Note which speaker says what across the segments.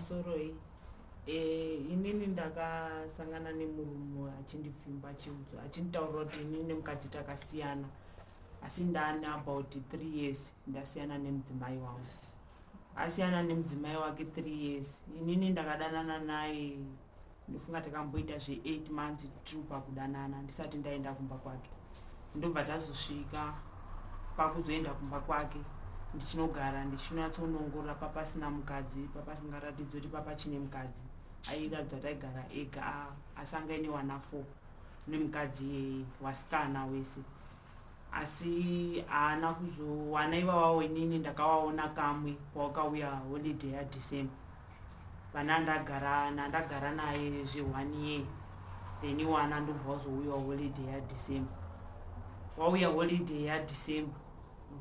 Speaker 1: Pamusoroi. Inini ndakasangana nemurume achindipfimba, achiudzwa, achinditaurira kuti inini nemukadzi takasiyana, asi ndane about 3 years ndasiyana nemudzimai wangu. Asiyana nemudzimai wake 3 years. Inini ndakadanana naye, ndofunga takamboita zve8 months tiri pakudanana ndisati ndaenda kumba kwake. Ndobva tazosvika pakuzoenda kumba kwake, ndichinogara, ndichinyatsonongorora papasina mukadzi, papasingaratidzi kuti papachine mukadzi. Airatidza kuti aigara ega, asi anga aine wana 4 nemukadzi wasikana wese, asi haana kuzowana ivavawo. Inini ndakavaona kamwe pawakauya holiday yaDecember. Vana ndagara nandagara naye zve1 year, then wana ndobva wazouyawo holiday yaDecember. Wauya holiday yaDecember,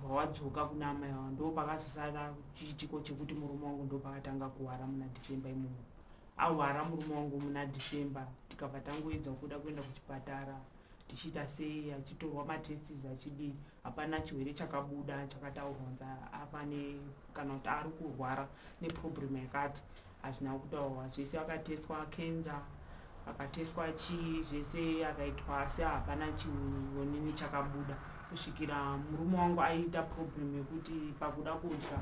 Speaker 1: bva wadzoka kuna amai vavo. Ndo pakazosara chiitiko chekuti murume wangu ndo pakatanga kuwara muna December imomo. Awara murume wangu muna December, tikabva tangoedza kuda kuenda kuchipatara, tichiita sei, achitorwa matests, achidii, hapana chirwere chakabuda chakataurwa kunzi afa kana kuti ari kurwara neproblem yakati. Hazvina kutaurwa. Zvese akatestwa cancer, akatestwa chii, zvese akaitwa, asi hapana chionini chakabuda, kusvikira murume wangu aita problem yekuti pakuda kudya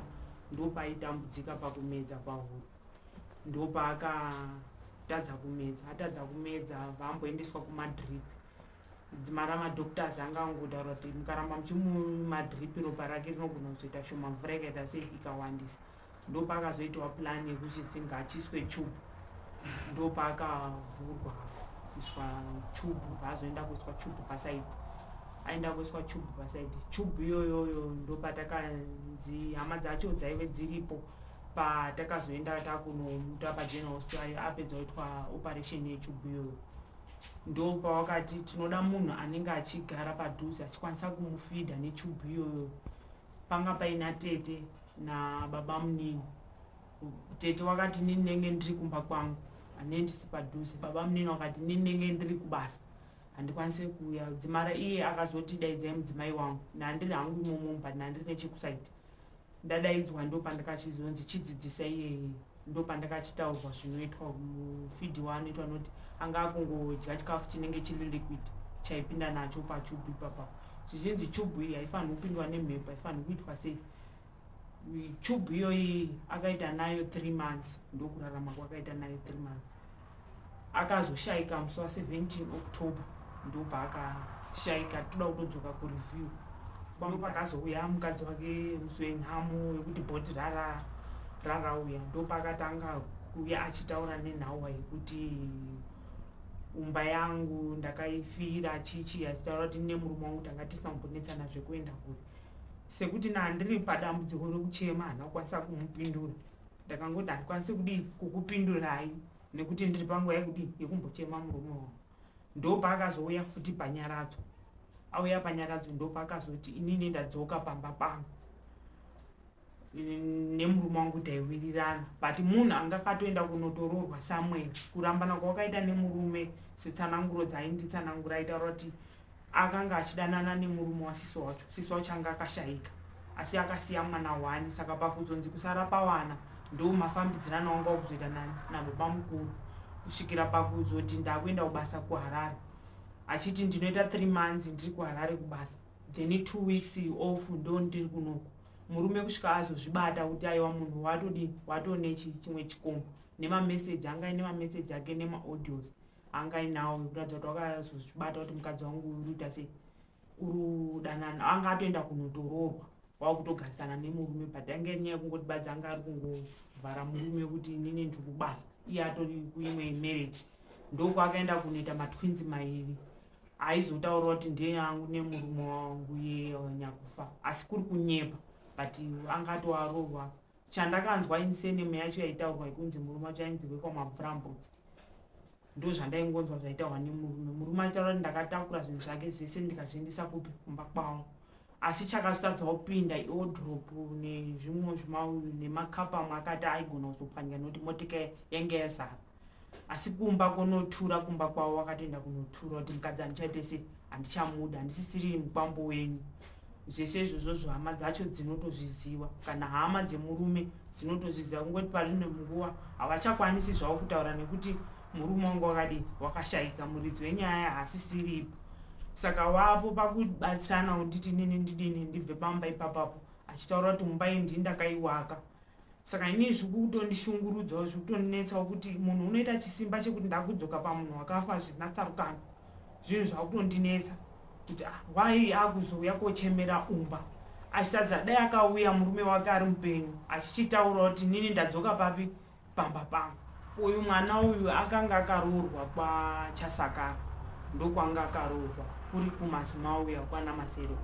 Speaker 1: ndopaitambudzika, pakumedza pahuro ndopaakatadza kumedza. Atadza kumedza, vamboendeswa kumadrip. Dzimara madoctors anga angotaura kuti mukaramba muchimumadrip, ropa rake rinogona kuzoita shoma, mvura ikaita sei, ikawandisa. Ndopaakazoitwa plan yekuti ngachiiswe tube. Ndopaakavhurwa kuiswa tube, vaazoenda kuiswa tube paside. Aenda kuiswa tube paside, tube iyoyoyo ndopatakanzi hama dzacho dzaive dziripo patakazoenda takunomuta pageneral hospital. Apedza kuitwa operation yetube iyoyo, ndopawakati tinoda munhu anenge achigara padhuze, achikwanisa kumufeeda netube iyoyo. Panga paina tete nababa munini. Tete wakati, "Nini nenge ndiri kumba kwangu, handisi padhuze." Baba munini wakati, "Nini nenge ndiri kubasa, handikwanisi kuuya." Dzimara iye akazoti, "Daidzai mudzimai wangu." Nhandiri hangu imomo, but nhandiri nechekusaidi. Ndadaidzwa, ndopandakachizonzi chidzidzisa iyeye. Ndopandakachitaurwa zvinoitwa mufeed waanoitwa, noti anga akungodya chikafu chinenge chiri liquid, chaipinda nacho patube ipapa. Zvichinzi tube iyi haifaniri kupindwa nemhepo, haifaniri kuitwa sei. Tube iyoyi akaita nayo 3 months, ndokurarama kwakaita nayo 3 months. Akazoshayika musi wa17 October, ndopaakashayika. Toda kutodzoka kureview, ndopakazouya mukadzi wake musi wenhamo wekuti body rara rarauya. Ndopakatanga kuuya achitaura nenhauwa yekuti umba yangu ndakaifira chichi, achitaura kuti nemurume wangu tanga tisina kumbonetsana zvekuenda kure. Sekuti nandiri padambudziko rekuchema, handina kukwanisa kumupindura. Ndakangoti handikwanisi kudii kukupindurai nekuti ndiri panguva yekudii, yekumbochema murume wangu. Ndopaakazouya futi panyaradzo. Auya panyaradzo, ndopaakazoti, "Inini ndadzoka pamba pangu, nemurume wangu taiwirirana." But munhu anga akatoenda kunotororwa somewhere. Kurambana kwawakaita nemurume, setsananguro dzainditsanangura, aitaura kuti akanga achidanana nemurume wasisi wacho. Sisi wacho anga akashayika, asi akasiya mwana one. Saka pakuzonzi kusara pawana, ndo mafambidzirano wanga wakuzoita nababa mukuru, kusvikira pakuzoti ndakuenda kubasa kuHarare, achiti ndinoita 3 months ndiri kuHarare kubasa, then 2 weeks off, ndo ndiri kunoku. Murume kusvika azozvibata kuti aiwa, munhu watodini, watone chimwe chikomba, nemameseji anga aine, mameseji ake nemaaudios anga ainawo ekuratidza kuti wakazozvibata kuti mukadzi wangu uri kuita sei, uri kudanana. Anga atoenda kunotoroorwa, wakutogarisana nemurume, but anga iri nyaya yekungoti badzi anga ari kungovhara murume kuti inini ndiri kubasa, iye atori kuimwe marriage. Ndokwaakaenda kunoita matwins mairi, aizotaura kuti ndeyangu nemurume wangu yenyakufa, asi kuri kunyepa, but anga atoarorwa. Chandakanzwa insurname yacho yaitaurwa yekunzi murume wacho ainzi wekwaMabvurambudzi, ndo zvandaingonzwa zvaitaurwa nemurume. Murume achitaura kuti ndakatakura zvinhu zvake zvese, ndikazviendesa kupi, kumba kwavo. Asi chakazotadza kupinda iwardrobe nezvimwe nemakapu amwe akati aigona kuzopwanyika nekuti motika yainge yazara. Asi kumba kunotura, kumba kwavo wakatoenda kunotura kuti mukadzi handichaite sei, handichamuda, handisisiri mukwambo wenyu. Zvese izvozvozvo hama dzacho dzinotozviziva, kana hama dzemurume. Dzinotozviziva kungoti parine munguva havachakwanisi zvavo kutaura nekuti murume wangu wakadii wakashaika, muridzi wenyaya haasisiripo. Saka wapo pakubatsirana kunditi inini ndidini ndibve pamba ipapapo achitaura kuti mumba iyi ndini ndakaiwaka. Saka ini zviri kutondishungurudzawo zviri kutondinetsawo kuti munhu unoita chisimba chekuti ndakudzoka pamunhu wakafa zvisina tsarukano. Zvinhu zvakutondinetsa kuti ah, why akuzouya kochemera umba achitadza dai akauya murume wake ari mupenyu achichitaura kuti nini ndadzoka papi pamba pangu. Uyu mwana uyu akanga akaroorwa kwaChasakara ndokwanga akaroorwa kuri kuMazimauya kwana Masere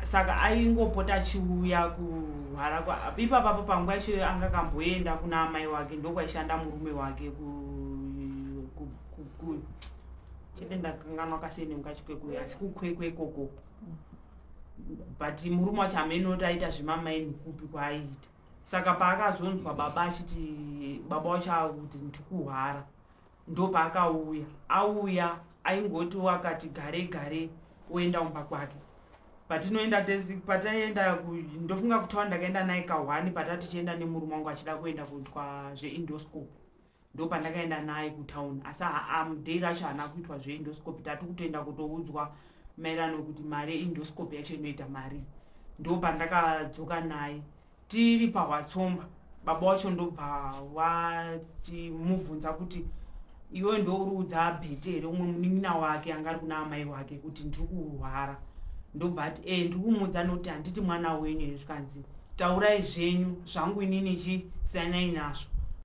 Speaker 1: saka aingopota achiuya kuhwara ipapapo panguva yacho anga akamboenda kuna amai wake ndokwaishanda murume wake ku chete ndakanganwa kasene mukachikwekwe asi kukwekwe ikoko but murume wacho hameno kuti aita zvemamaini kupi kwaaiita saka paakazonzwa baba achiti baba wacho akuti ndikuhwara ndopaakauya auya aingoti akati gare gare oenda kumba kwake patinoenda tese pataienda ndofunga kutaura ndakaenda naye kahwani patatichienda nemurume wangu achida kuenda kuitwa zveendoscope ndopandakaenda naye kutown asi day racho haana kuitwa zveendoscopy tati kutoenda kutoudzwa maererano kuti mari yeendoscopy yacho inoita mari ndopandakadzoka naye tiri pahwatsomba baba wacho ndobva watimubvunza kuti iwe ndouriudza bhete here umwe munin'ina wake anga ari kuna amai wake kuti ndiri kurwara ndobva ati e ndiri kumuudza nokuti handiti mwana wenyu here zvikanzi taurai zvenyu zvangu inini chi siyanai nazvo.